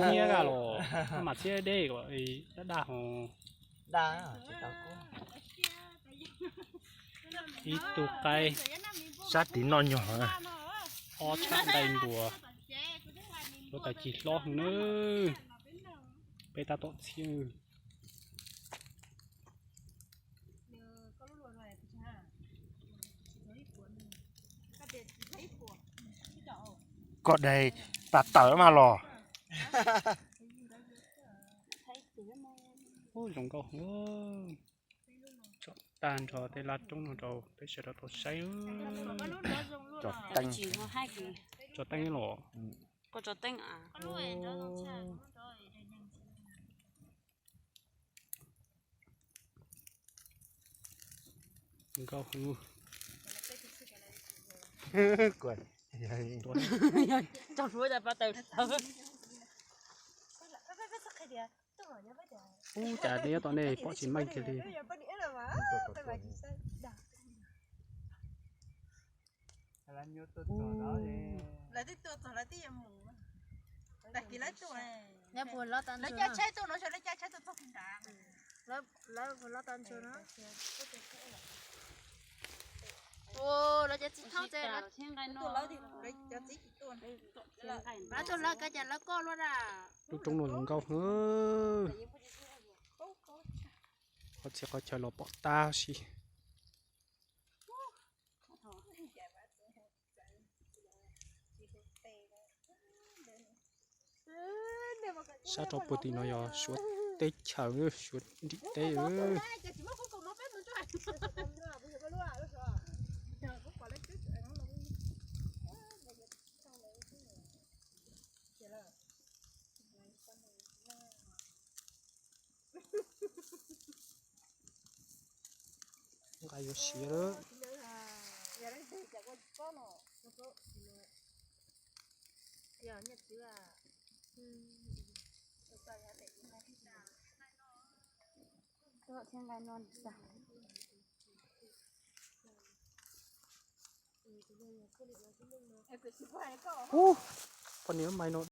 Nyiaj kaj los mas txhiab dej kom daj daj ho. Ib tug qaib. Sab tid noj nyog. Ob tshab nqaij npua. Lub tag kis hlob heev na. Peb tab tom txhiab. Koj daig tas tawm mas los. Ub, zoo nkauj heev. Tsom tag nrho tej laj roob no rau peb sawv daws tau saib. Tso teeb los. Nkauj heev. Ub, cas neb nyob tom nej pom tsis meej kiag li. Lawv twb tuaj txog lawv twb yuav mus. Tag kis lawv tuaj. Lawv caij tsheb tuaj no, lawv caij tsheb tuaj txog nrad. Lawv puas los tau ntsuag no? Lawv cov txiv thaub ces lawv tuaj, lawv cov txiv tsis tuaj. Lawv tuaj lawv kav cas lawv koj luaj na. Lub roob no zoo nkauj heev. Qhov txhia qhov chaw los pom tag si. Sab rau puag tim no yog Suav teb chaws, Suav nrim teb. Nqa yuav siav lawm. Ub, poj niam mai no.